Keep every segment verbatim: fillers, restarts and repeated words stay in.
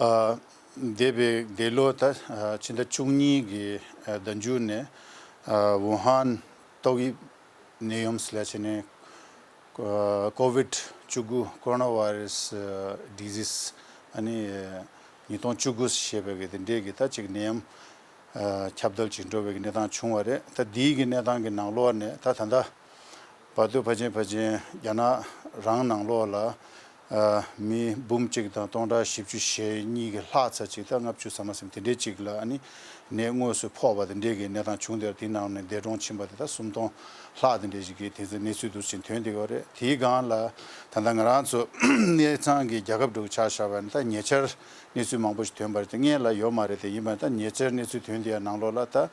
ཨ། འདས་པའི་འདས་ལོ་ད་ཨ་ཕྱི་ཟླ་བཅུ་གཉིས་ཀྱི་ཨ་ཟླ་མཇུག་ནས་ཨ་ཝུ་ཧན་ཏོག་དབྱིབས་ནད་ཡམས་ལ་བྱས་ནས་ཨ་ཀོ་ཝིཌ་བཅུ་དགུ། Coronavirus Disease ཨ་ནི་ཉིས་སྟོང་བཅུ་དགུ་ཞེས་པའི་གི་དེ་འདྲའི་གི་ད་ཅིག་ནད་ཡམས་ཨ་ཁྱབ་གདལ་ཅིག་འགྲོ་བའི་གི་གནས་སྟངས་བྱུང་བ་རེད། ད་འདིའི་གི་གནས་སྟངས་ཀྱི་ནང་ལོགས་ནས་ད་ད་ལྟ་བར་དུ་ཕལ་ཆེར་ཕལ་ཆེར་རྒྱ་ནག་རང་ནང་ལོགས་ལ་ཨ་མི་འབུམ་གཅིག་དང་སྟོང་ཕྲག་བཞི་བཅུ་ཞེ་གཉིས་ཀྱི་ལྷག་ཚར་ཅིག་ད་ལྔ་བཅུ་ཙམ་མ་ཟིན་དེ་འདྲའི་ཅིག་ལ་ཨ་ནི་ནད་དངོས་སུ་ཕོག་པ་དེ་འདྲའི་གི་གནས་སྟངས་བྱུང་སྟེ། དེའི་ནང་ནས་འདས་གྲོངས་ཕྱིན་པ་དེ་ད་སུམ་སྟོང་ལྷག་དེ་འདྲའི་ཅིག་གི་དེ་ཚོའི་གནས་ཚུལ་འདུག་ཅིག་ཐོན་བསྡད་ཡོད་རེད། དེའི་སྒང་ལ་ད་ལྟ་ང་རང་ཚོ་གནས་ཚང་གི་རྒྱལ་ཁབ་འདྲ་བོ་ཆ་བཞག་པ་ཡིན་ན་ད་ཉེ་ཆར་གནས་ཚུལ་མང་པོ་ཞིག་ཐོན་པ་རེད། དེ་སྔོན་ལ་ཡོད་མ་རེད། དེ་ཡིན་པ་ད་ཉེ་ཆར་གནས་ཚུལ་ཐོན་དེ་ཡ་ནང་ལོགས་ལ་ད་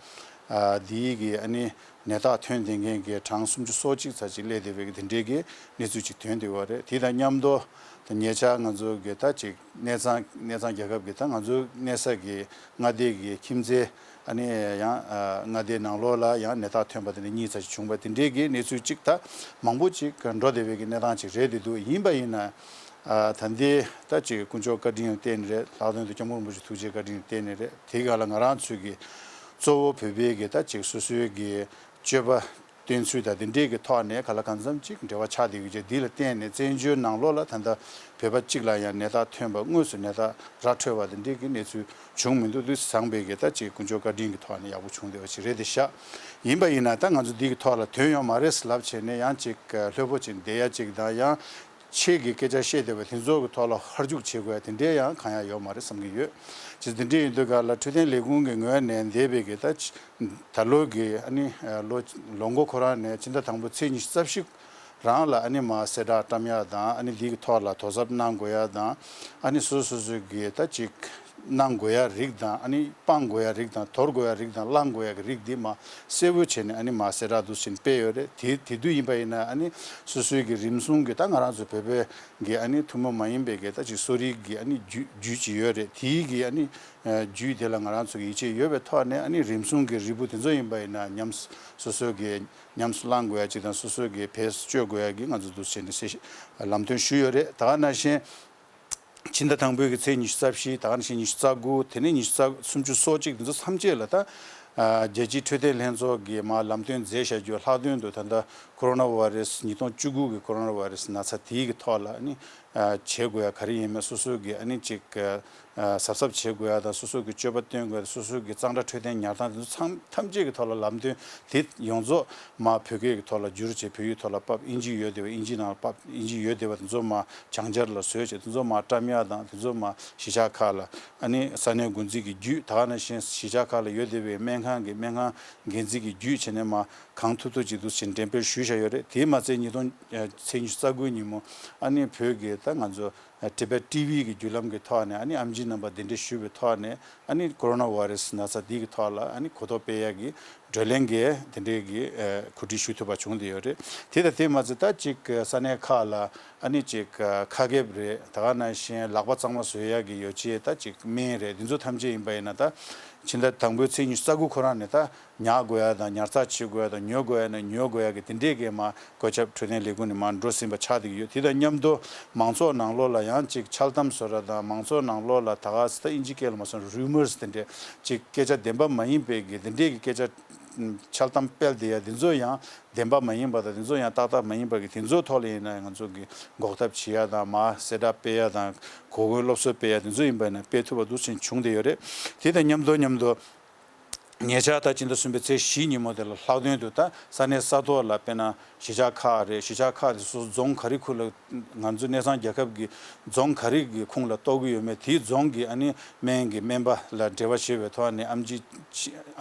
ཨ་འདིའི་གི་ཨ་ནི་ནད་རྟགས་ཐོན་བསྡད་མཁན་གྱི་གྲངས་སུམ་ཅུ་སོ་གཅིག་ཙམ་ཅིག་སླེབས་བསྡད་པའི་གི་དེ་འདྲའི་གི་གནས་ཚུལ་ཅིག་ཐོན་བསྡད་ཡོད་རེད། དེ་དང་མཉམ་དུ་ད་ཉེ་ཆར་ང་ཚོ་གི་ད་ཅིག་གནས་ཚང་གནས་ཚང་རྒྱལ་ཁབ་ཀྱི་ད་ང་ཚོ་གནས་ས་གི་མངའ་སྡེ་གི་ཁྱིམ་མཚེས་ཨ་ནི་ཡང་ཨ་མངའ་སྡེའི་ནང་ལོགས་ལ་ཡང་ནད་རྟགས་ཐོན་པ་དེ་འདྲ་གཉིས་ཙམ་ཅིག་བྱུང་བ་དེ་འདྲའི་གི་གནས་ཚུལ་ཅིག་ད་མང་པོ་ཅིག་འགྲོ་བསྡད་པའི་གི་གནས་སྟངས་ཅིག་རེད་བསྡད་འདུག་ཡིན་པ་ཡིན་ན། ཨ་ད་ལྟའི་ད་ཅིག་དཀོན་མཆོག་བཀའ་དྲིན་ཡང་བརྟེན་ནས་རེད། ལྷག་དོན་དུ་སྐྱབས་མགོན་རིན་པོ་ཆེ་ཐུགས་རྗེ་བཀའ་དྲིན་ཡང་བརྟེན་ནས་རེད། དེའི་སྒང་ལ་ང་རང་ཚོའི་གི་གཙོ་བོ་བོད་པའི་གི་ད་ཅིག་སོ་སོའི་གི་སྤྱོད་པ་སྟོན་ཚུལ་དང་དེ་འདྲའི་གི་ཐོག་ནས་ག་ལ་གང་འཚམ་ཅིག་འབྲེལ་བ་ཆགས་བསྡད་ཡོད་ཅེས། འདི་ལ་བརྟེན་ནས་བཙན་བྱོལ་ནང་ལོགས་ལ་ད་ལྟ་བོད་པ་གཅིག་ལ་ཡང་ནད་རྟགས་ཐོན་པ་དངོས་སུ་ནད་རྟགས་ར་འཕྲོད་པ་དེ་འདྲའི་གི་གནས་ཚུལ་བྱུང་མི་འདུག་དུས་བཟང་པའི་གི་ད་ཅིག་དཀོན་མཆོག་བཀའ་དྲིན་གི་ཐོག་ནས་ཡག་པོ་བྱུང་བསྡད་པ་ཞིག་རེད་དེ་ཤག་ཡིན་པ་ཡིན་ན་ད་ང་ཚོ་འདི་གི་ཐོག་ལ་ཐོན་ཡོད་མ་རེད་ལབ་བྱས་ནས་ཡང་ཅིག་ལྷོད་པོ་ཅིག་བསྡད་ཡ་ཅིག་དང་། ཡང་ཆེད་ཀྱི་སྐད་ཆ་བཤད་བསྡད་པ་དེ་ཚོ་གི་ཐོག་ལ་ཧར་རྒྱུག་བྱེད་དགོས་ཡ་དེ་འདྲའི་ཡང་གང་ཡང་ཡོད་མ་རེད་བསམ་གྱི་ཡོད། ཅིག་དེ་འདྲའི་ཡིན་དུས་ག་ལ་འཕྲོད་བསྟེན་ལས་ཁུངས་ཀྱི་ངོས་ནས་འདས་པའི་གི་ད་ད་ལོ་གི་ཨ་ནི་ལོ་ལོ་མགོ་ཁོ་རང་ནས་ཕྱི་ཟླ་དང་པོ་ཚེས་ཉི་ཤུ་རྩ་བཞི་རང་ལ་ཨ་ནི་མར་གསལ་བསྒྲགས་བཀྲམ་ཡ་དང་། ཨ་ནི་འདི་གི་ཐོག་ལ་དོ་གཟབ་གནང་དགོས་ཡ་དང་། ཨ་ནི་སོ་སོ་སོ་གི་ད་ཅིག་གནང་དགོས་ཡ་རིགས་དང་། ཨ་ནི་སྤང་དགོས་ཡ་རིགས་དང་། དོར་དགོས་ཡ་རིགས་དང་། བླང་དགོས་ཡ་གི་རིགས་འདི་མར་གསལ་པོ་བྱས་ནས་ཨ་ནི་མར་གསལ་བསྒྲགས་འདུག་བྱས་ནས་སྤེལ་ཡོད་རེད། དེ་དེ་དུས་ཡིན་པ་ཡིན་ན་ཨ་ནི་སོ་སོའི་གི་རིམ་བྱུང་གི་ད་ང་རང་ཚོ་བོད་པའི་གི་ཨ་ནི་ཐུན་མོང་མ་ཡིན་པའི་གི་ད་ཅིག་གསོ་རིག་གི་ཨ་ནི་རྒྱུད་རྒྱུད་ཅིག་ཡོད་རེད། དེའི་གི་ཨ་ནི་རྒྱུད་དེ་ལ་ང་རང་ཚོ་གི་ཡིད་ཆེས་ཡོད་པའི་ཐོག་ནས། ཨ་ནི་རིམ་བྱུང་གི་རིལ་བུ་དེ་ཚོ་ཡིན་པ་ཡིན་ན་ཉམས་སོ་སོ་གི་ཉམས་སུ་བླང་དགོས་ཡ་ཅིག་དང་། སོ་སོ་གི་བེད་སྤྱོད་དགོས་ཡ་གི་ང་ཚོ་འདུག་བྱས་ནས་ལམ་སྟོན་ཞུས་ཡོད་རེད། ད་ག་ནང་བཞིན་ཕྱི་ཟླ་དང་པོའི་གི་ཚེས་ཉི་ཤུ་རྩ་བཞི། ད་ག་ནང་བཞིན་ཉི་ཤུ་རྩ་དགུ། དེ་ནས་ཉི་ཤུ་རྩ་སུམ་ཅུ་སོ་གཅིག་དེ་ཚོ་ཐམས་ཅད་ལ་ད་ཨ་རྒྱལ་སྤྱིའི་འཕྲོད་བསྟེན་ལྷན་ཚོགས་ཀྱིས་མར་ལམ་སྟོན་མཛད་བཞག་རྒྱུ། ལྷག་དོན་དུ་ད་ལྟ་ཀོ་རོ་ན་བྷ་རེ་སི་ཉིས་སྟོང་བཅུ་དགུ་གི་ཀོ་རོ་ན་བྷ་རེ་སི་ན་ཚ་དེའི་གི་ཐོག་ལ་ཨ་ནི་ཨ་བྱེད་དགོས་ཡ་ག་རེ་ཡིན་མིན། སོ་སོ་གི་ཨ་ནི་ཅིག་ཨ་གཟབ་གཟབ་བྱེད་དགོས་ཡ་དང་། སོ་སོ་གི་སྤྱོད་པ་སྟོན་དགོས་ཡ་དང་། སོ་སོ་གི་གཙང་སྦྲ་འཕྲོད་བསྟེན་ཉར་སྟངས་དེ་ཚོ་ཚང་ཐམས་ཅད་ཀྱི་ཐོག་ལ་ལམ་སྟོན་དེ་ཡོངས་རྫོགས་མར་བོད་སྐད་ཀྱི་ཐོག་ལ་བསྒྱུར་བྱས། བོད་ཡིག་ཐོག་ལ་ཕབ། ཨིན་ཇི་ཡོད་བསྡད་པ་ཨིན་ཇི་ནང་ལ་ཕབ། ཨིན་ཇི་ཡོད་བསྡད་པ་དེ་ཚོ་མར་བྱང་འབྱར་ལ་བཟོས་བྱས་དེ་ཚོ་མར་བཀྲམ་ཡ་དང་། དེ་ཚོ་མར་གཞིས་ཆགས་ཁག་ལ་ཨ་ནི་ས་གནས་འགོ་འཛིན་གྱི་བརྒྱུད། ད་ག་ནང་བཞིན་གཞིས་ཆགས་ཁག་ལ་ཡོད་བསྡད་པའི་སྨན་ཁང་གི་སྨན་ཁང་འགན་འཛིན་གྱི་བརྒྱུད་བྱས་ནས་མར་གང་ཐུབ་ཐུབ་ཅིག་འདུག་བྱས་ནས་འགྲེམས་སྤེལ་ཞུས་བཞག་ཡོད་རེད། དེ་མ་ཚད་ཉིས་སྟོང་ཚེས་ཉི་ཤུ་རྩ་དགུའི་ཉིན་མོ་ཨ་ནི་བོད་ཀྱི་ད་ང་ཚོ་Tibet TV གི་བརྒྱུད་ལམ་གྱི་ཐོག་ནས་ཨ་ནི་ཨེམ་ཆི་རྣམ་པ་གདན་འདྲེན་ཞུས་པའི་ཐོག་ནས། ཨ་ནི་ཀོ་རོ་ན་བྷ་རེ་སི་ན་ཚ་འདི་གི་ཐོག་ལ་ཨ་ནི་གོ་རྟོགས་སྤེལ་ཡག་གི་བགྲོ་གླེང་གི་དེ་འདྲའི་གི་ཨ་གོ་སྒྲིག་ཞུ་ཐུབ་པ་བྱུང་བསྡད་ཡོད་རེད། དེ་དང་དེ་མ་ཚད་ད་ཅིག་ས་གནས་ཁག་ལ་ཨ་ནི་ཅིག་ཁ་གེབ་རེད། ད་ག་ནང་བཞིན་ལག་པ་གཙང་མ་བཟོ་ཡག་གི་ཡོ་བྱད་ད་ཅིག་སྨན་རེད། འདི་ཚོ་ཐམས་ཅད་ཡིན་པ་ཡིན་ན་ད་ཕྱི་ཟླ་དང་པོའི་ཚེས་ཉི་ཤུ་རྩ་དགུ་ཁོ་རང་ནས་ད་ཉར་དགོས་ཡ་དང་། ཉར་ཚགས་བྱེད་དགོས་ཡ་དང་། ཉོ་དགོས་ཡ་ན་ཉོ་དགོས་ཡ་གི་དེ་འདྲས་ཀྱི་མར་བཀོད་ཁྱབ་འཕྲོད་བསྟེན་ལས་ཁུངས་ནས་མར་འགྲོ་ཟིན་པ་ཆགས་བསྡད་ཀྱི་ཡོད། དེ་དང་མཉམ་དུ་མང་ཚོགས་ནང་ལོགས་ལ་ཡང་ཅིག་འཆལ་གཏམ་བཟོ་ར་དང་། མང་ཚོགས་ནང་ལོགས་ལ་ད་ག་ས་ད་ཨིན་ཇི་སྐད་ལ་མ་སོང་རུ་མར་སི་དེ་འདྲས་ཅིག་སྐད་ཆ་བདེན་པ་མ་ཡིན་པའི་གི་དེ་འདྲས་ཀྱི་སྐད་ཆ་འཆལ་གཏམ་སྤེལ་བསྡད་ཡ་དེ་ཚོ་ཡང་བདེན་པ་མ་ཡིན་པ་དང་། དེ་ཚོ་ཡང་ཏག་ཏག་མ་ཡིན་པ་གི་དེ་ཚོའི་ཐོག་ལ་ཡིན་ན་ང་ཚོ་གི་འགོག་ཐབས་བྱེད་ཡ་དང་། མར་གསལ་བསྒྲགས་སྤེལ་ཡ་དང་། གོ་སྐོན་སློབ་གསོ་སྤེལ་ཡ་དེ་ཚོ་ཡིན་པ་ཡིན་ན་སྤེལ་ཐུབ་པ་འདུག་སེ་བྱུང་བསྡད་ཡོད་རེད། དེ་དང་མཉམ་དུ་མཉམ་དུ། ཉེ་ཆར་ད་ཕྱི་ཟླ་གསུམ་པའི་ཚེས་བཞི་ཉིན་མོ་དེ་ལ་ལྷག་དོན་དུ་ད་ས་གནས་ས་ཐོག་ལ་དཔེར་ན་གཞིས་ཆགས་ཁག་རེད། གཞིས་ཆགས་ཁག་དེ་སོ་སོ་རྫོང་ག་རེ་ཁུལ་ལ། ང་ཚོ་གནས་ཚང་རྒྱལ་ཁབ་ཀྱི་རྫོང་ག་རེ་གི་ཁོངས་ལ་གཏོགས་ཀྱི་ཡོད་མེད། དེའི་རྫོང་གི་ཨ་ནི་སྨན་གྱི་སྨན་པ་ལ་འབྲེལ་བ་བྱེད་པའི་ཐོག་ནས་ཨེམ་ཆི་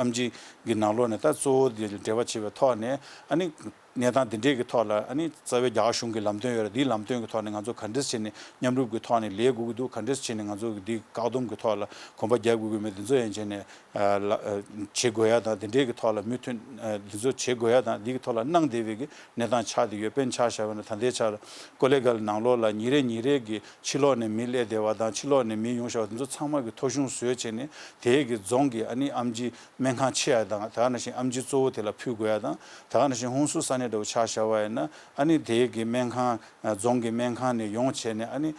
ཨེམ་ཆི་གི་ནང་ལོགས་ནས་ད་གཙོ་བོ་དེ་ལ་འབྲེལ་བ་བྱེད་པའི་ཐོག་ནས་ཨ་ནི། གནས་སྟངས་འདི་འདྲས་ཀྱི་ཐོག་ལ་ཨ་ནི་རྩ་བའི་རྒྱ་གར་གཞུང་གི་ལམ་སྟོན་ཡོད་རེད། འདིའི་ལམ་སྟོན་གྱི་ཐོག་ནས་ང་ཚོ་ག་འདྲས་བྱས་ནས་མཉམ་རུབ་ཀྱི་ཐོག་ནས་ལས་དགོས་ཀྱི་འདུག་ག་འདྲས་བྱས་ནས་ང་ཚོ་འདི་བཀག་སྡོམ་གྱི་ཐོག་ལ་གོམ་པ་རྒྱག་དགོས་ཀྱི་མེད། འདི་ཚོ་ཡན་ཆད་ནས་ཨ་ལ་ཨ་བྱེད་དགོས་ཡ་དང་། འདི་འདྲས་ཀྱི་ཐོག་ལ་མུ་མཐུད་ཨ་འདི་ཚོ་བྱེད་དགོས་ཡ་དང་། འདི་གི་ཐོག་ལ་གནང་བསྡད་པའི་གི་གནས་སྟངས་ཆགས་བསྡད་ཡོད། དཔེར་ན་ཆ་བཞག་པ་ན་ད་ལྟའི་ཆར་ཀོ་ལེ་གལ་ནང་ལོགས་ལ་ཉིན་རེ་ཉིན་རེ་གི་ཕྱི་ལོགས་ནས་མི་སླེབས་བསྡད་པ་དང་། ཕྱི་ལོགས་ནས་མི་ཡོང་བཞག་པ་དེ་ཚོ་ཚང་མ་གི་ཐོ་གཞུང་བཟོས་བྱས་ནས་དེའི་གི་རྫོང་གི་ཨ་ནི་ཨེམ་ཆི་སྨན་ཁང་ཆེ་ཡ་དང་། ད་ག་ནང་བཞིན་ཨེམ་ཆི་གཙོ་བོ་དེ་ལ་ཕུལ་དགོས་ཡ་དང་། ད་ག་ནང་བཞིན་ཧུན་སུར་ས་གནས་འདྲ་བོ་ཆ་བཞག་པ་ཡིན་ན་ཨ་ནི་དེའི་གི་སྨན་ཁང་རྫོང་གི་སྨན་ཁང་ནས་ཡོང་བྱས་ནས་ཨ་ནི་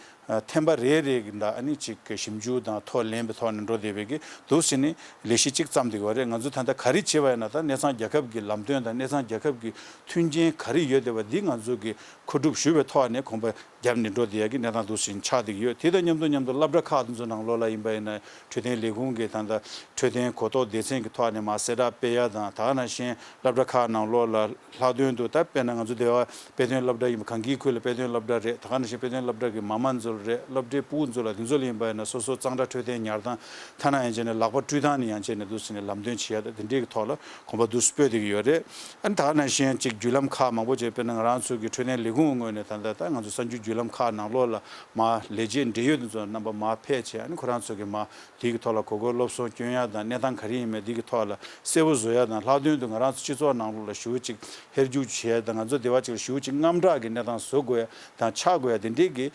ཐེམ་པ་རེ་རེ་གི་ད་ཨ་ནི་ཅིག་གི་ཞིབ་འཇུག་དང་ཐོ་ལེན་པའི་ཐོག་ནས་འགྲོ་བསྡད་པའི་གི་འདུག་ཟེར་ནས་ལས་གཞི་གཅིག་བརྩམས་བསྡད་ཡོད་རེད། ང་ཚོ་ད་ལྟ་ག་རེ་བྱེད་པ་ཡིན་ན་ད་གནས་ཚང་རྒྱལ་ཁབ་ཀྱི་ལམ་སྟོན་དང་གནས་ཚང་རྒྱལ་ཁབ་ཀྱི་མཐུན་རྐྱེན་ག་རེ་ཡོད་བསྡད་པ་འདི་ང་ཚོ་གི་མཁོ་སྒྲུབ་ཞུ་བའི་ཐོག་ནས་གོམ་པ་རྒྱབ་ནས་འགྲོ་བསྡད་ཡ་གི་གནས་སྟངས་འདུག་ཟེར་ཆགས་བསྡད་ཀྱི་ཡོད། དེ་དང་མཉམ་དུ་མཉམ་དུ་སློབ་གྲྭ་ཁག་དེ་ཚོ་ནང་ལོགས་ལ་ཡིན་པ་ཡིན་ན་འཕྲོད་བསྟེན་ལས་ཁུངས་ཀྱི་ད་ལྟ་འཕྲོད་བསྟེན་གོ་རྟོགས་སྡེ་ཚན་གྱི་ཐོག་ནས་མར་གསལ་བསྒྲགས་སྤེལ་ཡ་དང་ད་ག་ནང་བཞིན་སློབ་གྲྭ་ཁག་ནང་ལོགས་ལ་ལྷག་དོན་དུ་ད་དཔེར་ན་ང་ཚོ་སྡེ་བ་དཔེ་སྟོན་སློབ་གྲྭ་ཡིན་པ་གངས་སྐྱིད་ཁུལ་ལ་དཔེ་སྟོན་སློབ་གྲྭ་རེད། ད་ག་ནང་བཞིན་དཔེ་སྟོན་སློབ་གྲྭ་གི་མ་མ་ཚོ་ལ་རེད། སློབ་གྲྭའི་ཕྲུ་གུ་ཚོ་ལ་དེ་ཚོ་ལ་ཡིན་པ་ཡིན་ན་སོ་སོ་གཙང་སྦྲ་འཕྲོད་བསྟེན་ཉར་སྟངས་ཐ་ན་ཡན་ཆད་ནས་ལག་པ་བཀྲུ་སྟངས་ནས་ཡན་ཆད་ནས་འདུག་ཟེར་ནས་ལམ་སྟོན་བྱེད་ཡ་ད་དེ་འདྲའི་གི་ཐོག་ལ་གོམ་པ་འདུག་སྤོས་བསྡད་ཀྱི་ཡོད་རེད། ཨ་ནི་ད་ག་ནང་བཞིན་ཅིག་བརྒྱུད་ལམ་ཁག་མང་པོ་ཅིག་དཔེར་ན་ང་རང་ཚོ་གི་འཕྲོད་བསྟེན་ལས་ཁུངས་ངོས་ནས་ད་ལྟ་ད་ང་ཚོ་གསར་འགྱུར་བརྒྱུད་ལམ་ཁག་ནང་ལོགས་ལ་མར་ལས་བྱེད་འབྲེལ་ཡོད་དེ་ཚོ་རྣམ་པ་མར་ཕེབས་བྱས་ཨ་ནི་ཁོ་རང་ཚོ་གི་མར་དེའི་གི་ཐོག་ལ་གོ་སྐོར་སློབ་གསོ་སྐྱོན་ཡ་དང་གནས་སྟངས་ག་རེ་ཡིན་མིན་དེའི་གི་ཐོག་ལ་གསལ་པོ་བཟོ་ཡ་དང་ལྷག་དོན་དུ་ང་རང་ཚོ་སྤྱི་ཚོགས་ནང་ལོགས་ལ་ཞེ་པོ་ཅིག་ཧེར་རྒྱུག་བྱེད་ཡ་དང་ང་ཚོ་སྡེ་བ་ཅིག་ལ་ཞེ་པོ་ཅིག་དངངས་སྐྲག་གི་གནས་སྟངས་བཟོ་དགོས་ཡ་དང་ཆགས་དགོས་ཡ་དེ་འདྲའི་གི་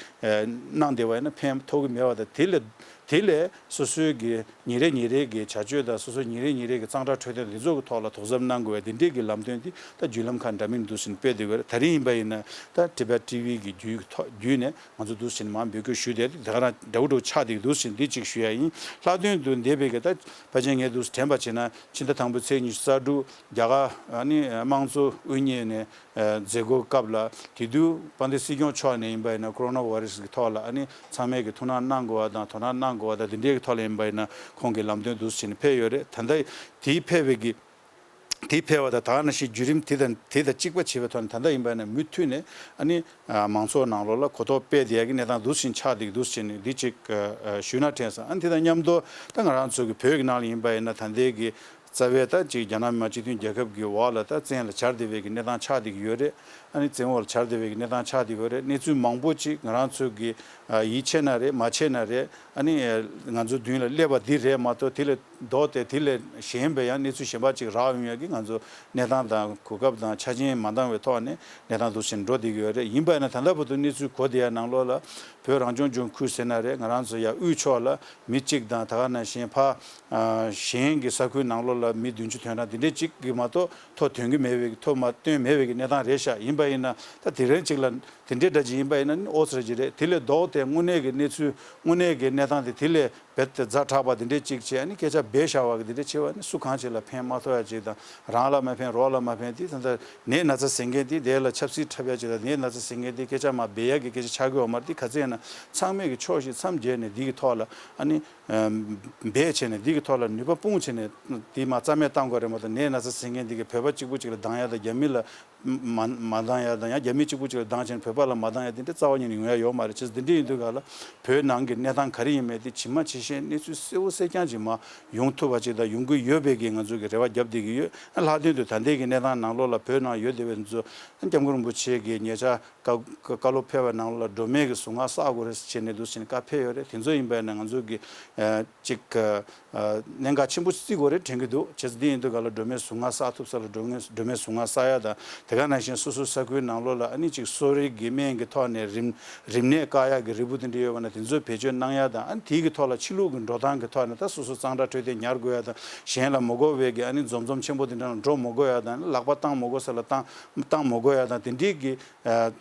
གནང་བསྡད་པ་ཡིན་ན་ཕན་ཐོགས་ཀྱི་མེད་པ་དང་དེ་ལས་དེ་ལས་སོ་སོའི་གི་ཉིན་རེ་ཉིན་རེ་གི་བྱ་སྤྱོད་དང་སོ་སོ་ཉིན་རེ་ཉིན་རེ་གི་གཙང་སྦྲ་འཕྲོད་བསྟེན་དེ་ཚོ་གི་ཐོག་ལ་དོགས་ཟབ་གནང་དགོས་པའི་དེ་འདྲའི་གི་ལམ་སྟོན་དེ་ད་བརྒྱུད་ལམ་ཁག་འདྲ་མིན་འདུག་ཟེར་ནས་སྤེལ་བསྡད་ཡོད་རེད། ད་རིང་ཡིན་པ་ཡིན་ན་ད་Tibet T V་གི་བརྒྱུད་ཐོག་བརྒྱུད་ནས་ང་ཚོ་འདུག་ཟེར་ནས་མར་འབོད་སྐུལ་ཞུས་ཏེ་དེ་ག་རང་འདྲ་བོ་འདྲ་བོ་ཆགས་བསྡད་ཀྱི་འདུག་ཟེར་ནས་འདི་གཅིག་ཞུ་ཡ་ཡིན། ལྷག་དོན་དུ་འདས་པའི་གི་ད་ཕལ་ཆེར་ངས་འདུག་དྲན་པ་བྱས་ན་ཕྱི་ཟླ་དང་པོའི་ཚེས་ཉི་ཤུ་རྩ་དྲུག་རྒྱ་གར་ཨ་ནི་དམངས་གཙོ་དབུ་བརྙེས་ནས་མཛད་སྒོ་སྐབས་ལ་དེ་དུས་དཔལ་ལྡན་སྲིད་སྐྱོང་མཆོག་ནས་ཡིན་པ་ཡིན་ན་ཀོ་རོ་ན་བྷ་རེ་སི་གི་ཐོག་ལ་ཨ་ནི་ཚང་མས་ཀྱི་ཐུགས་སྣང་གནང་དགོས་པ་དང་དོ་སྣང་གནང་དགོས་པ་དང་དེ་འདྲའི་གི་ཐོག་ལ་ཡིན་པ་ཡིན་ན་ཁོང་གིས་ལམ་སྟོན་འདུག་ཟེར་ནས་ཕེབས་ཡོད་རེད། ད་ལྟ་དེའི་ཕེབས་པའི་གི་དེའི་ཕེབས་པ་དང་ད་ག་ནང་བཞིན་བརྒྱུད་རིམ་དེ་དང་དེ་དང་གཅིག་པ་བྱེད་པའི་ཐོག་ནས་ད་ལྟ་ཡིན་པ་ཡིན་ན་མུ་མཐུད་ནས་ཨ་ནི་མང་ཚོགས་ནང་ལོགས་ལ་གོ་རྟོགས་སྤེལ་བསྡད་ཡ་གི་གནས་སྟངས་འདུག་ཟེར་ཆགས་བསྡད་ཀྱི་འདུག་ཟེར་ནས་འདི་གཅིག་ཞུས་ན་དྲན་སོང་། ཨ་ནི་དེ་དང་མཉམ་དུ་ད་ང་རང་ཚོ་གི་བོད་ཀྱི་ནང་ལ་ཡིན་པ་ཡིན་ན་ད་ལྟའི་གི་རྩ་བའི་ད་ཅིག་རྒྱ་ནག་མི་དམངས་སྤྱི་མཐུན་རྒྱལ་ཁབ་ཀྱི་འོག་ལ་ད་བཙན་ལ་སྦྱར་བསྡད་པའི་གི་གནས་སྟངས་ཆགས་བསྡད་ཀྱི་ཡོད་རེད། ཨ་ནི་བཙན་འོག་ལ་སྦྱར་བསྡད་པའི་གི་གནས་སྟངས་ཆགས་བསྡད་ཀྱི་ཡོད་རེད། གནས་ཚུལ་མང་པོ་ཅིག་ང་རང་ཚོ་གི་ཡིད་ཆེས་ན་རེད་མ་ཆེས་ན་རེད། ཨ་ནི་ང་ཚོ་མདུན་ལ་སླེབས་པ་འདི་རེད་མ་གཏོགས་དེ་ལས་ལྡོག་སྟེ་དེ་ལས་གཞན་པའི་ཡང་གནས་ཚུལ་གཞན་པ་ཅིག་རག་ཡོང་ཡ་གི་ང་ཚོ་གནས་སྟངས་དང་གོ་སྐབས་དང་ཆ་རྐྱེན་མ་འདང་བའི་ཐོག་ནས་གནས་སྟངས་འདུག་ཟེར་འགྲོ་བསྡད་ཀྱི་ཡོད་རེད། ཡིན་པ་ཡིན་ན་ད་ལྟ་བར་དུ་གནས་ཚུལ་གོ་བསྡད་ཡ་ནང་ལོགས་ལ་བོད་རང་སྐྱོང་ལྗོངས་ཁུལ་ཟེར་ན་རེད། ང་རང་ཚོ་ཡ་དབུས་ཕྱོགས་ལ་མི་གཅིག་དང་ད་ག་ནང་བཞིན་ཕ་གཞན་གྱི་ས་ཁུལ་ནང་ལོགས་ལ་མི་བདུན་ཅུ་ཐོན་ན་དེ་འདྲའི་གཅིག་གིས་མ་གཏོགས་ཐོ་ཐོན་གྱི་མེད་པའི་ཐོ་མ་བཏོན་མེད་པའི་གནས་སྟངས་རེད་ཤག་ཡིན་པ་ཡིན་ན་ད་དེ་རིང་གཅིག་ལ་དེ་འདྲའི་འདྲ་ཅིག་ཡིན་པ་ཡིན་ན་ཨོ་ཙི་རེད་ཅིག་རེད། དེ་ལས་ལྡོག་སྟེ་དངོས་གནས་ཀྱི་གནས་ཚུལ་དངོས་གནས་ཀྱི་གནས་སྟངས་དེ་དེ་ལས་རྦད་དེ་ཛ་དྲག་པ་དེ་འདྲས་ཅིག་བྱས་ཨ་ནི་སྐད་ཆ་སྦས་བཞག་པ་གི་དེ་འདྲས་བྱས་པ་ནི་སུ་གང་ཅིག་ལ་ཕན་མ་ཐོགས་ཡ་ཅིག་དང་རང་ལ་མ་ཕན་རོགས་ལ་མ་ཕན་དེ་ད་ལྟ་ནད་ན་ཚ་ཟེར་མཁན་དེ་དེ་ལ་ཆབ་སྲིད་འཁྲབ་ཡ་ཅིག་དང་ནད་ན་ཚ་ཟེར་མཁན་དེ་སྐད་ཆ་མ་སྦས་ཡ་གི་སྐད་ཆ་ཆགས་ཀྱི་ཡོད་མ་རེད། དེ་ག་ཚོད་ཡིན་ན་ཚང་མས་གི་ཕྱོགས་བཞི་མཚམས་བརྒྱད་ནས་འདི་གི་ཐོག་ལ་ཨ་ནི་འབད་བྱས་ནས་འདི་གི་ཐོག་ལ་ནུས་པ་སྤུངས་བྱས་ནས་དེ་མ་རྩ་མེད་བཏང་དགོས་རེད་མ་གཏོགས་ནད་ན་ཚ་ཟེར་མཁན་དེ་གི་བོད་པ་གཅིག་པུ་གཅིག་ལ་སྡང་ཡ་དང་རྒྱ་མི་ལ་མ་མ་འདང་ཡ་དང་ཡང་རྒྱ་མི་གཅིག་པུ་གཅིག་ལ་འདང་བྱས་ནས་བོད་པ་ལ་མ་འདང་ཡ་དེ་འདྲ་རྩ་བ་ཉིད་ནས་ཡོང་ཡ་ཡོད་མ་རེད། བྱས་ཙང་དེ་འདྲ་ཡིན་དུས་ག་ལ་བོད་ནང་གི་གནས་སྟངས་ག་རེ་ཡིན་མིན་དེ་ཇི་མ་ཇི་བཞིན་གནས་ཚུལ་གསལ་པོ་གསལ་རྐྱང་ཅིག་མ་ཡོང་ཐུབ་པ་ཅིག་དང་ཡོང་གི་ཡོད་པའི་གི་ང་ཚོ་གི་རེ་བ་བརྒྱབ་བསྡད་ཀྱི་ཡོད། ལྷག་དོན་དུ་ད་ལྟའི་གི་གནས་སྟངས་ནང་ལོགས་ལ་བོད་ནང་ཡོད་བསྡད་པའི་ཚོ་སྐྱབས་མགོན་རིན་པོ་ཆེ་གི་ཉེ་ཆར་བཀའ་བཀའ་སློབ་ཕེབས་པའི་ནང་ལ་སྒྲོལ་མའི་གི་གཟུངས་སྔགས་བསགས་དགོས་རེད་ཟེར་བྱས་ནས་འདུག་ཟེར་ནས་བཀའ་ཕེབས་ཡོད་རེད། དེ་ཚོ་ཡིན་པས་ན་ང་ཚོ་གི་ཅིག་གནད་འགག་ཆེན་པོ་བརྩི་དགོས་རེད་དྲན་གྱི་འདུག་བྱས་ཙང་འདི་ཡིན་དུས་ག་ལ་སྒྲོལ་མའི་གཟུངས་སྔགས་བསགས་ཐུབ་ས་ལ་སྒྲོལ་མའི་སྒྲོལ་མའི་གཟུངས་སྔགས་བསགས་ཡ་དང་དེ་ག་ནང་བཞིན་སོ་སོའི་ས་ཁུལ་ནང་ལོགས་ལ་ཨ་ནི་ཅིག་གསོ་རིག་གི་སྨན་གྱི་ཐོག་ནས་རིམས་རིམས་ནད་བཀག་ཡ་གི་རིལ་བུ་དེ་འདྲ་ཡོད་པ་ན་དེ་ཚོའི་བེད་སྤྱོད་གནང་ཡ་དང་ཨ་ནི་དེའི་གི་ཐོག་ལ་ཕྱི་ལུགས་ཀྱི་འགྲོ་སྟངས་ཀྱི་ཐོག་ནས་ད་སོ་སོ་གཙང་སྦྲ་འཕྲོད་བསྟེན་ཉར་དགོས་ཡ་དང་གཞན་ལ་མ་དགོས་པའི་གི་ཨ་ནི་འཛོམས་འཛོམས་ཆེན་པོ་དེ་འདྲ་ལ་འགྲོ་མ་དགོས་ཡ་དང་ལག་པ་བཏང་མ་དགོས་ས་ལ་བཏང་བཏང་མ་དགོས་ཡ་དང་དེ་འདྲའི་གི་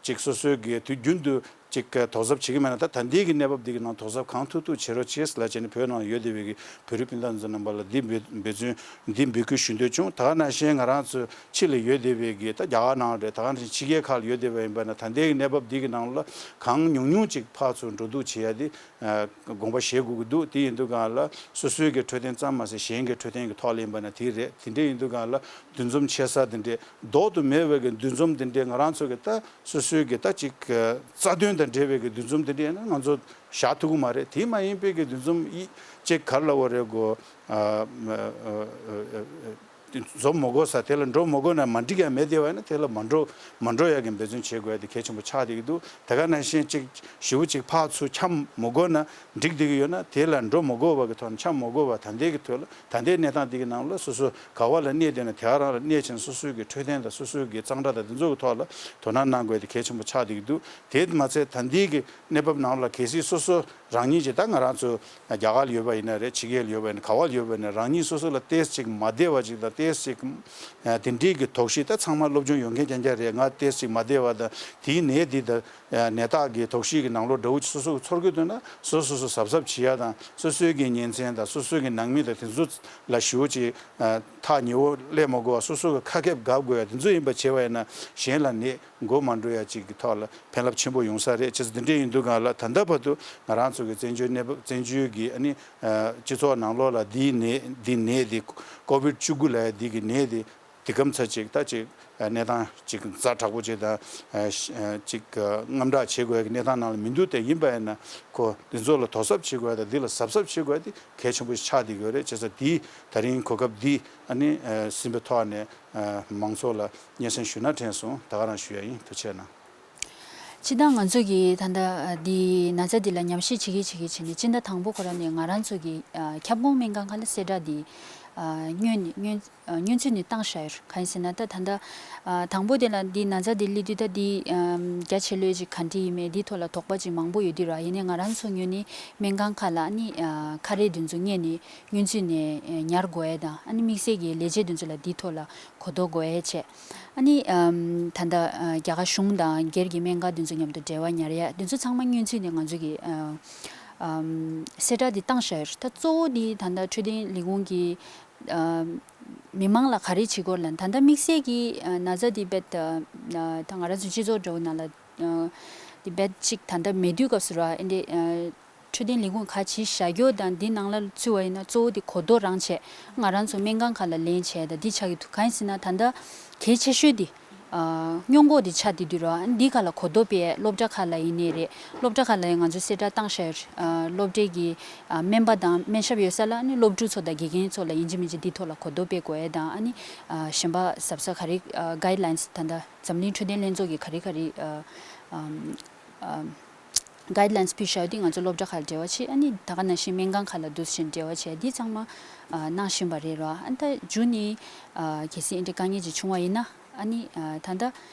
ཅིག་སོ་སོའི་གི་དུས་རྒྱུན་དུ། ཅིག་དོགས་གཟབ་བྱེད་ཀྱི་མེད་ན་ད་ད་ལྟའི་གི་གནས་བབ་འདི་གི་ནང་དོགས་གཟབ་གང་ཐུབ་ཐུབ་བྱེད་རོགས་བྱེད་ལབ་བྱས་ནས་བོད་ནང་ཡོད་བསྡད་པའི་གི་བོད་རིགས་སྤུན་ཟླ་ཚོ་རྣམ་པ་ལ་འདི་འབད་འབད་བརྩོན་འདི་འབོད་སྐུལ་ཞུ་འདོད་བྱུང་། ད་ག་ནང་བཞིན་ང་རང་ཚོ་ཕྱི་ལ་ཡོད་བསྡད་པའི་གི་ད་རྒྱ་གར་ནང་རེད་ད་ག་ནང་བཞིན་ཕྱི་རྒྱལ་ཁག་ལ་ཡོད་བསྡད་པ་ཡིན་པ་ན་ད་ལྟའི་གི་གནས་བབ་འདི་གི་ནང་ལ་གང་ཉུང་ཉུང་ཅིག་ཕར་ཚུར་འགྲོ་འདུག་བྱེད་ཡ་འདི་དགོངས་པ་བཞེས་དགོས་ཀྱི་འདུག་དེ་ཡིན་དུས་གང་ལ་སོ་སོའི་གི་འཕྲོད་བསྟེན་ཙམ་མ་ཟད་གཞན་གི་འཕྲོད་བསྟེན་གི་ཐོག་ལ་ཡིན་པ་ན་དེ་རེད། དེ་འདྲ་ཡིན་དུས་གང་ལ་འདུ་འཛོམས་ཆེ་ས་དེ་འདྲས་ལྡོག་ཏུ་མེད་པའི་གི་འདུ་འཛོམས་དེ་འདྲས་ང་རང་ཚོ་གི་ད། སོ་སོའི་གི་ད་ཅིག་རྩ་དོན་དང་འབྲེལ་བའི་གི་འདུ་འཛོམས་དེ་འདྲ་ཡིན་ན་ང་ཚོ་བཞག་ཐུབ་ཀྱི་མ་རེད། དེ་མ་ཡིན་པའི་གི་འདུ་འཛོམས་ཡི་ཅིག་ག་རེ་ལབ་དགོས་རེད་གོ། འཛོམས་མ་དགོས་ས་དེ་ལ་འགྲོ་མ་དགོས་ན་མ་འགྲིག་ཡ་མེད་དེ་བ་ཡིན་ན་དེ་ལ་མ་འགྲོ་མ་འགྲོ་ཡ་གི་འབད་བརྩོན་བྱེད་དགོས་ཡ་དེ་གལ་ཆེན་པོ་ཆགས་བསྡད་ཀྱི་འདུག་དེ་ག་ནང་བཞིན་ཅིག་ཞེ་པོ་ཅིག་ཕར་ཚུར་འཁྱམ་མ་དགོས་ན་འགྲིག་བསྡད་ཀྱི་ཡོད་ན་དེ་ལ་འགྲོ་མ་དགོས་པ་གི་ཐོག་ནས་འཁྱམ་མ་དགོས་པ་ད་ལྟའི་གི་དུས་ལ། ད་ལྟའི་གནས་སྟངས་འདི་གི་ནང་ལ་སོ་སོ་ག་བ་ལ་གནས་བསྡད་ན་དེ་ག་རང་ལ་གནས་ཕྱིན་སོ་སོའི་གི་འཕྲོད་བསྟེན་དང་སོ་སོའི་གི་གཙང་སྦྲ་དང་དེ་ཚོ་གི་ཐོག་ལ་དོ་སྣང་གནང་དགོས་དེ་གལ་ཆེན་པོ་ཆགས་བསྡད་ཀྱི་འདུག་དེ་མ་ཚད་ད་ལྟའི་གི་གནས་བབ་ནང་ལ་གལ་སྲིད་སོ་སོ་ རང་ཉིད་ཀྱིས་ད་ང་རང་ཚོ་རྒྱ་གར་ལ་ཡོད་པ་ཡིན་ན་རེད། ཕྱི་རྒྱལ་ལ་ཡོད་པ་ཡིན་ན། ག་བ་ལ་ཡོད་པ་ཡིན་ན། རང་ཉིད་སོ་སོ་ལ་ཏོག་ཙམ་ཅིག་མ་བདེ་བ་ཅིག་དང་། ཏོག་ཙམ་ཅིག་དེ་འདྲའི་གི་དོགས་གཞི། ད་ཚང་མ་སློབ་སྦྱོང་ཡོད་མཁན་རྐྱང་རྐྱང་རེད། ང་ཏོག་ཙམ་ཅིག་མ་བདེ་བ་དང་། དེའི་ནད་འདི་དང་ནད་རྟགས་ཀྱི་དོགས་གཞི་གི་ནང་ལོགས་འདྲ་བོ་ཅིག་སོ་སོ་གིས་ཚོར་གྱི་འདུག་ན། སོ་སོ་སོ་གཟབ་གཟབ་བྱེད་ཡ་དང་། སོ་སོའི་གི་གཉེན་ཚན་དང་། སོ་སོའི་གི་ནང་མི་དང་། དེ་ཚོ་ལ་ཞེ་པོ་ཅིག་ཐག་ཉེ་བོ་སླེབས་མ་དགོས་པ། སོ་སོ་གི་ཁ་གསབ་འགབ་དགོས་ཡ། དེ་ཚོ་ཡིན་པ་བྱས་པ་ཡིན་ན། གཞན་ལ་ནད་འགོ་མ་འགྲོ་ཡ་ཅིག་གི་ཐོག་ལ་ཕན་རླབས་ཆེན་པོ་ཡོང་ས་རེད། བྱས་ཙང་དེ་འདྲ་ཡིན་དུས་སྒང་ལ། ད་ལྟ་བར་དུ་ང་རང་ཚོ་གི་བཙན་བྱོལ་གནས་བབ། བཙན་བྱོལ་གྱི་ཨ་ནི་སྤྱི་ཚོགས་ནང་ལོགས་ལ་འདིའི་ནད། འདི་ནད་འདི་ཀོ་བིད་བཅུ་དགུ་ལབ་ཡ་འདི་གི་ནད་འདི་འདི་གམ་ཚ་ཅིག་ད་ཅིག་གནས་སྟངས་ཅིག་ཛ་དྲག་པོ་ཅིག་དང་། ཅིག་དངངས་སྐྲག་བྱེད་དགོས་ཡ་གི་གནས་སྟངས་ནང་ལ་མི་འདུག་སྟེ། ཡིན་པ་ཡིན་ན་ཁོ་འདི་ཚོ་ལ་དོ་གཟབ་བྱེད་དགོས་ཡ་དང་། འདི་ལ་གཟབ་གཟབ་བྱེད་དགོས་ཡ་འདི་གལ་ཆེན་པོ་ཞིག་ཆགས་བསྡད་ཡོད་རེད། བྱས་ཙང་འདི་ད་རིང་གོ་སྐབས་འདི་ཨ་ནི་ཟིན་པའི་ཐོག་ནས་མང་ཚོགས་ལ་སྙན་སེང་ཞུ་ན་དྲན་སོང་། ད་ག་རང་ཞུ་ཡ་ཡིན། ཐུགས་རྗེ་གནང་། སྤྱིར་བཏང་ང་ཚོ་གིས་ད་ལྟ་འདི་ན་ཚ་འདི་ལ་ཉམས་ཞིབ་བྱེད་ཀྱི་བྱེད་ཀྱི་བྱས་ནས། སྤྱི་ཟླ་དང་པོ་ཁོ་རང་ནས་ང་རང་ཚོ་གི་ཁྱབ་ཁོངས་སྨན་ཁང་ཁག་ལ་གསལ་བསྒྲགས་འདི་སྔོན་ནས་སྔོན་སྔོན་ཚུད་ནས་བཏང་བཞག་ཡོད། གང་ཡིན་ཟེར་ན། ད་ད་ལྟ་དང་པོ་དེ་ལ་འདི་ན་ཚ་འདི་སླེབས་དུས་ད་འདི་རྒྱ་ཆེ་ལོས་ཅིག་ག་འདྲ་ཡིན་མིན་འདི་ཐོག་ལ་དོགས་པ་ཅིག་མང་པོ་ཡོད་དུས་ར། ཡིན་ནའི་ང་རང་ཚོ་ངོས་ནས་སྨན་ཁང་ཁག་ལ་ཨ་ནི་ཁ་རས་འདི་ཚོ་སྔོན་ནས་སྔོན་ཚུད་ནས་ཉར་དགོས་ཡ་དང་། ཨ་ནི་དམིགས་བསལ་གྱི་ལས་བྱེད་འདི་ཚོ་ལ་འདི་ཐོག་ལ་གོ་རྟོགས་དགོས་ཡ་བྱས། ཨ་ནི་ཨམ་ད་ལྟ་ཨ་རྒྱ་གར་གཞུང་དང་སྒེར་གྱི་སྨན་ཁང་འདི་ཚོ་མཉམ་དུ་འབྲེལ་བ་ཉར་ཡ་འདི་ཚོ་ཚང་མ་སྔོན་ཚུད་ནས་ང་ཚོ་གི་ཨ་ཨམ་གསལ་བསྒྲགས་འདི་བཏང་བཞག་ཡོད། ད་གཙོ་བོ་འདི་ད་ལྟ་འཕྲོད་བསྟེན་ལས་ཁུངས་ཀྱི་ཨ་མི་མང་ལ་ག་རེ་བྱེད་དགོས་ལབ་ན། ད་ལྟ་དམིགས་བསལ་གྱི་ཨ་ན་ཚ་འདི་རྦད་ཨ་ད་ང་རང་ཚོ་སྤྱི་ཚོགས་འདྲ་བོ་ནང་ལ་ཨ་འདི་རྦད་ཅིག་ད་ལྟ་མེད་དུས་སྐབས་སུ་ར། ཨེ་འདི་ཨ་འཕྲོད་བསྟེན་ལས་ཁུངས་ག་ཅིག་བཞག་རྒྱུ་དང་འདི་ནང་ལ་ཚུད་པ་ཡིན་ན་གཙོ་བོ་དེ་གོ་རྟོགས་རང་བྱས། ང་རང་ཚོ་སྨན་ཁང་ཁག་ལ་ལན་བྱས་དང་འདི་ཆགས་ཀྱི་འདུག་གང་ཡིན་ཟེར་ན་ད་ལྟ་གལ་ཆེ་ཤོས་དེ་ཨ་སྔོན་འགོག་དེ་ཆགས་བསྡད་དུས་ར། འདི་ཁག་ལ་གོ་རྟོགས་སྤེལ། སློབ་གྲྭ་ཁག་ལ་ཡིན་ནའི་རེད། སློབ་གྲྭ་ཁག་ལ་ཡང་ང་ཚོས་གསལ་བསྒྲགས་བཏང་བཞག་ཡོད། ཨ་སློབ་གྲྭའི་གི་ཨ་སྨན་པ་དང་སྨན་ཞབས་ཡོད་ས་ལ་ཨ་ནི་སློབ་ཕྲུག་ཚོ་དང་དགེ་རྒན་ཚོ་ལ་ཡིན་གཅིག་མིན་གཅིག་འདི་ཐོག་ལ་གོ་རྟོགས་སྤེལ་དགོས་ཡ་དང་། ཨ་ནི་ཨ་གཞན་པ་གཟབ་གཟབ་ག་རེ་ཨ་guidelines ད་ལྟ་འཛམ་གླིང་འཕྲོད་བསྟེན་ལྷན་ཚོགས་ཀྱིས་ག་རེ་ག་རེ་ཨ་ཨམ་ཨམ་guidelines ཕུལ་བཞག་ཡོད་དེ་ང་ཚོ་སློབ་གྲྭ་ཁག་ལ་འབྲེལ་བ་བྱེད། ཨ་ནི་ད་ག་ནང་བཞིན་སྨན་ཁང་ཁག་ལ་འདུག་སེ་བྱས་འབྲེལ་བ་བྱས། འདི་ཚང་མ་ཨ་གནང་བཞིན་པ་རེད་ར། ཨ་ད་མཇུག་ནས་ཨ་གལ་སྲིད་ཨེ་འདྲ་དཀའ་ངལ་ཅིག་བྱུང་བ་ཡིན་ན། ཨ་ནི་ཨ་ད་ལྟ་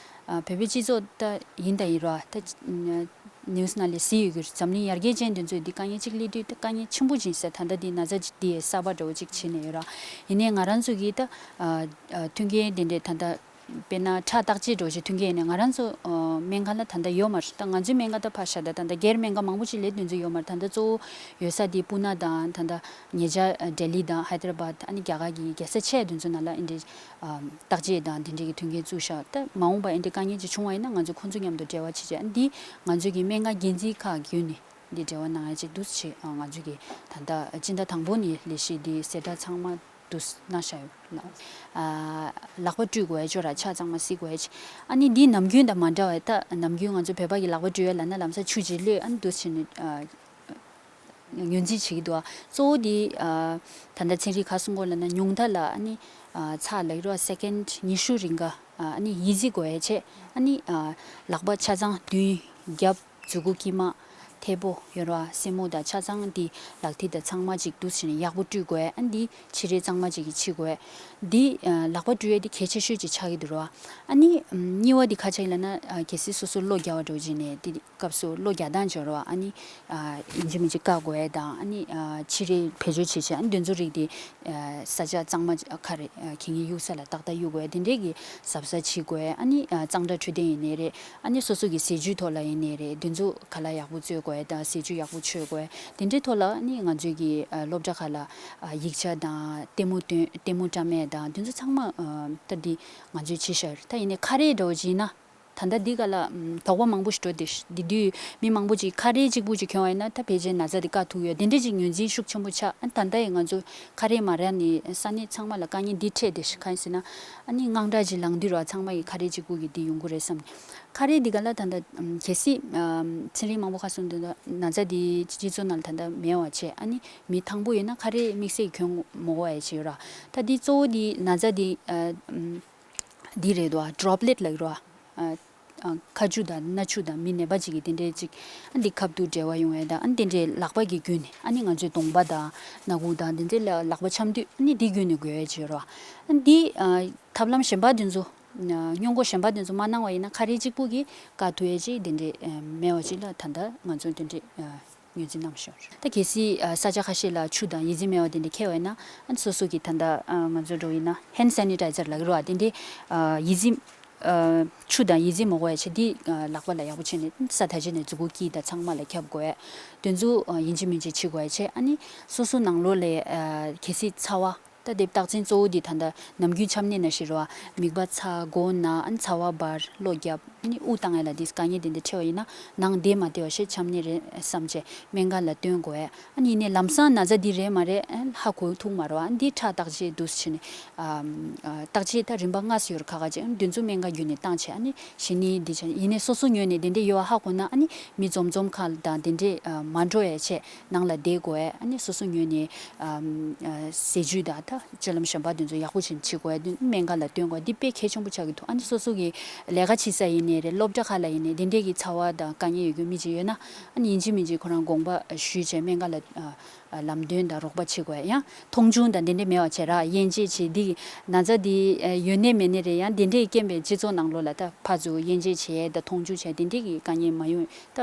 ཨ་བོད་པའི་སྤྱི་ཚོགས་ད་ཡིན་ད་ཡིན་ར། ད་news ནང་ལ་གཟིགས་ཡོད་ཀྱི་རེད། འཛམ་གླིང་ཡར་རྒྱས་ཅན་དེ་ཚོས་འདི་དཀའ་ངལ་ཅིག་སླེབས་དུས་ད་དཀའ་ངལ་ཆེན་པོ་ཅིག་ཡིན་ས། ད་ལྟ་འདི་ན་ཚ་འདི་གསར་པ་འདྲ་བོ་ཅིག་བྱས་ནས་ཡོད་ར། ཡིན་ནའི་ང་རང་ཚོ་གིས་ད་ཨ་ཨ་མཐུན་རྐྱེན་དེ་འདྲས་ད་ལྟ་དཔེར་ན་ཁྲག་བརྟག་དཔྱད་འདྲ་བོ་ཞིག་མཐུན་རྐྱེན་ཡིན་ནའི་ང་རང་ཚོ་ཨ་སྨན་ཁང་ལ་ད་ལྟ་ཡོད་མ་རེད། ད་ང་ཚོའི་སྨན་ཁང་ད་ཕར་བཞག་ད་ད་ལྟ་སྒེར་སྨན་ཁང་མང་པོ་ཅིག་ལས་དོན་ཚོ་ཡོད་མ་རེད། ད་ལྟ་གཙོ་བོ་ཡོད་ས་དེ་པུ་ན་དང་། ད་ལྟ་ཉེ་ཆར་ཨ་ལྡི་ལི་དང་ཧའི་ཏི་ར་བཱད། ཨ་ནི་རྒྱ་གར་གྱི་རྒྱལ་ས་ཆེ་དེ་ཚོ་ནང་ལ་ཨེ་འདྲས་ཨ་བརྟག་དཔྱད་དང་དེ་འདྲས་ཀྱི་མཐུན་རྐྱེན་བཙུགས་བཞག་ད་མ་འོངས་པ་ཨེ་འདྲས་དཀའ་ངལ་ཅིག་བྱུང་བ་ཡིན་ན་ང་ཚོ་ཁོང་ཚོ་མཉམ་དུ་འབྲེལ་བ་བྱེད་བྱས། ཨ་ནི་འདི་ང་ཚོ་གི་སྨན་ཁང་འགན་འཛིན་ཁག་བརྒྱུད་ནས་འདི་འབྲེལ་བ་གནང་ཡ་ཅིག་འདུག་སེ་བྱས། ཨ་ང་ཚོ་གི་ད་ལྟ་སྤྱི་ཟླ་དང་པོ་ནས་ལས་གཞི་འདི་གསལ་བསྒྲགས་ཚང་མ་འདུག་སེ་གནང་བཞག་ཡོད་ལགས། ཨ་ལག་པ་བཀྲུ་དགོས་ཡ་ཅོ་ར་ཕྱག་གཙང་མ་བསྲེག་དགོས་ཡ་ཅིག་ཨ་ནི་འདི་ནམ་རྒྱུན་དང་མ་འདྲ་བ། ད་ནམ་རྒྱུན་ང་ཚོ་བོད་པ་གི་ལག་པ་བཀྲུ་ཡ་ལབ་ན་ལམ་སང་ཆུ་ཅིག་བླུགས། ཨ་ནི་འདུག་སེ་བྱས་ནས་ཨ་ངོས་འཛིན་བྱེད་ཀྱི་འདུག་ཨ་གཙོ་བོ་དེ་ཨ་ད་ལྟ་ཚན་རིག་ག་གསུང་གོ་ལབ་ན། ཉུང་མཐའ་ལ་ཨ་ནི་ཨ་ཚགས་ལབ་ཀྱི་རེད་པ། སེ་ཀེན་ཌི་ཉི་ཤུ་རིང་ག་ཨ་ནི་ཡིད་བརྩི་དགོས་ཡ་བྱས། ཨ་ནི་ཨ་ལག་པ་ཆ་ཚང་མདུན་རྒྱབ་མཛུ་གུ་དཀྱིལ་མ་མཐེ་བོ་ཡོད་རེད་པ། སེན་མོ་དང་ཆ་ཚང་དེ་ལག་མཐིལ་དང་ཚང་མ་ཅིག་འདུག་སེ་བྱས་ནས་ཡག་པོ་བཀྲུ་དགོས། ཨ་ནི་དེ་ཕྱི་རོལ་གཙང་མ་ཅིག་གིས་ཕྱི་དགོས། འདི་ཨ་ལག་པ་བཀྲུ་ཡ་དེ་གལ་ཆེ་ཤོས་ཅིག་ཆགས་ཀྱི་འདུག་རེད་པ། ཨ་ནི་ཨམ་གཉིས་པ་དེ་ག་ཆགས་ཡིན་ལབ་ན། ཨ་གལ་སྲིད་སོ་སོ་གློ་རྒྱག་པ་འདྲ་བོ་བྱས་ནས་དེ་སྐབས་སུ་གློ་རྒྱག་སྟངས་ཅིག་ཡོད་རེད་པ། ཨ་ནི་ཨ་ཡིན་གཅིག་མིན་གཅིག་བཀག་དགོས་ཡ་དང་། ཨ་ནི་ཨ་ཕྱི་རོལ་བེད་སྤྱོད་བྱེད་བྱས། ཨ་ནི་དེ་ཚོ་རིགས་དེ་ཨ་ས་ཆ་གཙང་མ་ཁ་རེ་ཨ་གད་སྙིགས་གཡུག་ས་ལ་ཏག་ཏག་གཡུག་དགོས་ཡ་དེ་འདྲས་ཀྱི་གཟབ་གཟབ་བྱེད་དགོས་ཡ། ཨ་ནི་ཨ་གཙང་སྦྲ་འཕྲོད་བསྟེན་ཡིན་ནའི་རེད། ཨ་ནི་སོ་སོ་གི་ཟས་བཅུད་ཐོག་ལ་ཡིན་ནའི་རེད། དེ་ཚོ་ཁ་ལག་ཡག་པོ་གསོལ་དགོས་ཡ་དང་། ཟས་བཅུད་ཡག་པོ་མཆོད་དགོས་ཡ། དེ་འདྲའི་ཐོག་ལ་ཨ་ནི་ང་ཚོའི་གི་ཨ་སློབ་གྲྭ་ཁག་ལ་ཨ་ཡིག་ཆ་དང་ལྟད་མོ་སྟོན། ལྟད་མོ་བཀྲམ་ཡ་དང་དེ་ཚོ་ཚང་མ་ཨ་ད་འདི་ང་ཚོས་བྱས་བཞག་ཡོད། ད་ཡིན་ནའི་ཁ་རས་འདྲ་བོ་ཅིག་ཡིན་ན། ད་ལྟ་འདི་ག་ལ་ཨམ་དོགས་པ་མང་པོ་ཞིག་འགྲོ་བསྡད་ཤག་འདི་དུས་མི་མང་པོ་ཅིག་ཁ་རས་གཅིག་པུ་ཅིག་གྱོན་པ་ཡིན་ན་ད་ཕལ་ཆེར་ན་ཚ་འདི་བཀག་ཐུབ་ཡོད། དེ་འདྲ་ཅིག་ངོས་འཛིན་ཤུགས་ཆེན་པོ་ཆགས། ཨ་ད་ལྟ་ཡང་ང་ཚོ་ཁ་རས་མ་རག་ནས་ས་གནས་ཚང་མ་ལ་དཀའ་ངལ་འདི་འཕྲད་བསྡད་ཤག་གང་ཡིན་ཟེར་ན། ཨ་ནི་དངངས་སྐྲག་ཅིག་ལངས་དུས་ར་ཚང་མ་གི་ཁ་རས་གཅིག་པུ་གི་འདི་ཡོང་གི་རེད་བསམ་ནས། ཁ་རས་འདི་ག་ལ་ད་ལྟ་ཨམ་གལ་སྲིད་ཨམ་ཚན་རིག་མང་པོ་ཁ་གསུངས་དུས་ད་ན་ཚ་འདི་སྤྱི་ཚོགས་ནང་ལ་ད་ལྟ་མེད་པ་བྱས། ཨ་ནི་མི་དང་པོ་ཡིན་ན་ཁ་རས་དམིགས་བསལ་གྱོན་མ་དགོས་པ་བྱས་ཡོད་ར། ད་འདི་གཙོ་བོ་འདི་ན་ཚ་འདི་ཨ་ཨམ་འདི་རེད་དོ། ཌོབ་ལེཊ་ལབ་ཀྱི་རེད་པ། ཨ་ཨ་ཁ་ཆུ་དང་སྣ་ཆུ་དང་མི་ནད་པ་ཅིག་གིས་དེ་འདྲའི་ཅིག་ཨ་འདི་ཁ་ཐུག་འབྲེལ་བ་ཡོང་ཡས་དང་། ཨ་དེ་འདྲའི་ལག་པ་གི་བརྒྱུད་ནས། ཨ་ནི་ང་ཚོའི་གདོང་པ་དང་སྣ་ཁུག་དང་དེ་འདྲའི་ལ་ལག་པ་འཆམ་དུས་ཨ་ནི་འདི་བརྒྱུད་ནས་འགོས་ཡས་ཅིག་ཡོད་རེད་པ། ཨ་འདི་ཨ་ཐབས་ལམ་གཞན་པ་དེ་ཚོ་ཨ་སྔོན་འགོག་གཞན་པ་དེ་ཚོ་མ་གནང་བ་ཡིན་ན་ཁ་རས་གཅིག་པུ་གིས་བཀག་ཐུབ་ཡས་ཅིག་དེ་འདྲའི་ཨ་མེད་པ་ཅིག་ལ་ད་ལྟ་ང་ཚོ་དེ་འདྲའི་ཨ་ ངོས་འཛིན་གནང་བཞིན་ཡོད། ད་གལ་སྲིད་ཨ་ས་ཆ་ཁ་ཤས་ལ་ཆུ་དང་ཡི་ཙི་མེད་པ་དེ་འདྲ་ཁེལ་བ་ཡིན་ན། ཨ་ནི་སོ་སོ་གི་ད་ལྟ་ཨ་ང་ཚོ་འགྲོ་ཡིན་ན་ཧེན་སེ་ནི་ཊའི་ཛར་ལབ་ཀྱི་རེད་བ། དེ་འདྲའི་ཨ་ཡི་ཙི་ཨ་ཆུ་དང་ཡི་ཙི་མ་དགོས་ཡ་བྱས་འདི་ཨ་ལག་པ་ལ་ཡག་པོ་བྱས་ནས་ས་ད་བྱས་ནས་མཛུ་གུ་དཀྱིལ་དང་ཚང་མ་ལ་ཁྱབ་དགོས་ཡ། དེ་ཚོ་ཨ་ཡིན་གཅིག་མིན་གཅིག་བྱེད་དགོས་ཡ་བྱས། ཨ་ནི་སོ་སོ་ནང་ལོགས་ལ་ཨ་གལ་སྲིད་ཚ་བ། ད་དེ་རྟགས་མཚན་གཙོ་བོ་འདི་ད་ལྟ་ནམ་རྒྱུན་ཆམ་ནད་ནང་བཞིན་རེད་བ། མིད་པ་ཚ། མགོ་ན། ཨ་ནི་ཚ་བ་འབར། གློ་རྒྱབ། ཨ་ནི་དབུགས་བཏང་ཡ་ལ་འདི་དཀའ་ངལ་དེ་འདྲ་འཕྲད་པ་ཡིན་ན། ནང་བསྡད་མ་བསྡད་པ་བྱས་ཆམ་ནད་རེད་བསམ་བྱས་སྨན་ཁང་ལ་སྟོན་དགོས། ཨ་ནི་ཡིན་ནའི་ལམ་སང་ན་ཚ་འདི་རེད་མ་རེད་ཨ་ཧ་གོ་ཐུབ་མ་རེད་བ། ཨ་ནི་འདི་ཁྲག་བརྟག་དཔྱད་འདུག་སེ་བྱས་ནས་ཨ་བརྟག་དཔྱད་ད་རིམ་པ་ལྔ་ཙམ་ཡོད་རེད། ཁ་ཁ་ཅིག་ཨ་ནི་འདི་ཚོ་སྨན་ཁང་བརྒྱུད་ནས་བཏང་བྱས། ཨ་ནི་གཞི་ནས་འདི་བྱས། ཡིན་ནའི་སོ་སོ་ངོས་ནས་དེ་འདྲ་ཡོད་པ་ཧ་གོ་ན། ཨ་ནི་མི་འཛོམས་འཛོམས་ཁང་དང་དེ་འདྲ་ཨ་མ་འགྲོ་ཡ་བྱས། ནང་ལ་བསྡད་དགོས། ཨ་ནི་སོ་སོ་ངོས་ནས་ཨམ་ཨ་ཟས་བཅུད་དང་ད་སྤྱོད་ལམ་གཞན་པ་དེ་ཚོ་ཡག་པོ་བྱེད་བྱེད་དགོས། དེ་སྨན་ཁང་ལ་སྟོན་དགོས། འདི་དཔེ་གལ་ཆེན་པོ་ཆགས་ཀྱི་འདུག་ཨ་ནི་སོ་སོ་གི་ལས་ཀ་བྱེད་ས་ཡིན་ནའི་རེད། སློབ་གྲྭ་ཁག་ལ་ཡིན་ནའི་དེ་འདྲས་ཀྱི་ཚ་བ་དང་དཀའ་ངལ་ཡོད་མཁན་མི་ཅིག་ཡོད་ན། ཨ་ནི་ཡིན་གཅིག་མིན་གཅིག་ཁོ་རང་དགོངས་པ་ཞུས་བྱས་སྨན་ཁང་ལ་ཨ་ཨ་ལམ་སྟོན་དང་རོགས་པ་བྱེད་དགོས། ཡང་མཐོང་ཆུང་དང་དེ་འདྲས་མེད་པ་བྱས་ར། དབྱེ་འབྱེད་བྱེད། འདི་ན་ཚ་འདི་ཨ་ཡོད་ནའི་མེད་ནའི་རེད། ཡང་དེ་འདྲས་རྐྱེན་པས་སྤྱི་ཚོགས་ནང་ལོགས་ལ་ད་ཕར་ཚུར་དབྱེ་འབྱེད་བྱས་དང་མཐོང་ཆུང་བྱས་དེ་འདྲས་ཀྱི་དཀའ་ངལ་མ་ཡོང་། ད་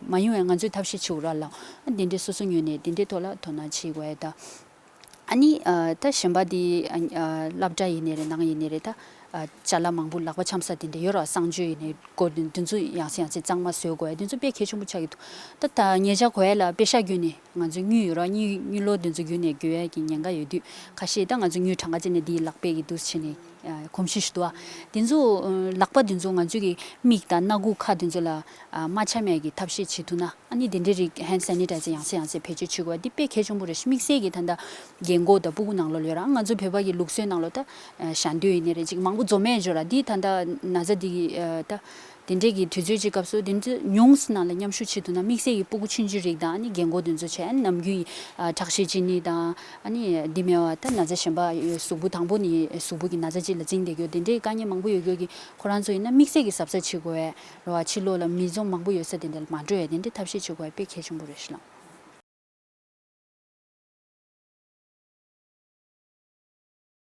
མ་ཡོང་བའི་ང་ཚོས་ཐབས་ཤེས་བྱེད་དགོས་ར་ལགས། ཨ་འདི་འདྲའི་སོ་སོ་ངོས་ནས་འདི་འདྲའི་ཐོག་ལ་དོ་སྣང་བྱེད་དགོས་ཡ། ད་ཨ་ནི་ཨ་ད་གཞན་པ་འདི་ཨ་ཨ་སློབ་གྲྭ་ཡིན་ནའི་རེད། ནང་ཡིན་ནའི་རེད། ད་ཨ་ཅ་ལག་མང་པོ་ལག་པ་འཆང་ས་དེ་འདྲ་ཡོད་ར། གསང་སྤྱོད་ཡིན་ནའི་སྐོར་དེ་འདི་ཚོ་ཡང་སེ་ཡང་སེ་གཙང་མ་བཟོ་དགོས་ཡ། འདི་ཚོ་དཔེ་གལ་ཆེན་པོ་ཆགས་ཀྱི་འདུག་ད་ད་ཉེ་ཆར་གོ་ཡ་ལ་པེ་ཤག་བརྒྱུད་ནས་ང་ཚོ་དངུལ་ཡོད་ར། དངུལ་དངུལ་ལོར་འདི་ཚོ་བརྒྱུད་ནས་དགོས་ཡ་གི་ཉེན་ཁ་ཡོད་དུས། ཁ་ཤས་ད་ང་ཚོ་དངུལ་གྲངས་ཀ་ཅིག་ནས་འདི་ལག་པས་ཀྱི་འདུག་སེ་བྱས་ནས། ཨ་གོམས་གཤིས་ཤིག་འདུག་ཨ། དེ་ཚོ་ཨ་ལག་པ་དེ་ཚོ་ང་ཚོ་གི་མིག་དང་སྣ་ཁུག་ཁ་དེ་ཚོ་ལ་ཨ་མ་འཆམ་ཡས་ཀྱི་ཐབས་ཤེས་བྱེད་ཐུབ་ན། ཨ་ནི་དེ་འདྲའི་རིགས་ཧེན་སེ་ནི་ཊའི་ཛར་ཡང་སེ་ཡང་སེ་བེད་སྤྱོད་བྱེད་དགོས་པ་འདི་དཔེ་གལ་ཆེན་པོ་རེད། དམིགས་བསལ་གྱི་ད་ལྟ་རྒན་འཁོགས་དང་སྤུ་གུ་ནང་ལོགས་ལ་ཡོད་ར། ང་ཚོ་བོད་པ་གི་ལུགས་སྲོལ་ནང་ལོགས་ད་ཨ་ཞལ་འདོན་ཡིན་ནའི་རེད། ཅིག་མང་པོ་འཛོམས་མེད་འཇོག་ར། འདི་ད་ལྟ་ན་ཚ་འདི་གི་ཨ་ད་དེ་འདྲའི་གི་དུས་ཚོད་ཅིག་སྐབས་སུ་དེ་ཚོ་ཉུང་ཙམ་ནང་ལ་མཉམ་ཞུགས་བྱེད་ཐུབ་ན། དམིགས་བསལ་གྱི་སྤུ་གུ་ཆུང་ཆུང་རིགས་དང་། ཨ་ནི་རྒན་འཁོགས་དེ་ཚོ་བྱས། ཨ་ནི་ནམ་རྒྱུན་ཨ་ཁྲག་ཤེད་ཅིག་ནི་དང་། ཨ་ནི་འདི་མེད་པ་ད་ན་ཚ་གཞན་པ་ཡོད། གཟུགས་པོ་དང་པོ་ནི་གཟུགས་པོ་གི་ན་ཚ་ཅིག་ལ་འཛིངས་བསྡད་ཀྱི་ཡོད། དེ་འདྲའི་དཀའ་ངལ་མང་པོ་ཡོད་ཀྱི་ཡོད་ཀྱི་ཁོ་རང་ཚོ་ཡིན་ན་དམིགས་བསལ་གྱི་གཟབ་གཟབ་བྱེད་དགོས་ཡ་རེད་བ། ཕྱི་ལོགས་ལ་མི་འཛོམས་མང་པོ་ཡོད་ས་དེ་འདྲ་ལ་མ་འགྲོ་ཡ་དེ་འདྲའི་ཐབས་ཤེས་བྱེད་དགོས་ཡ་དཔེ་གལ་ཆེན་པོ་རེད་ཤག་ལགས།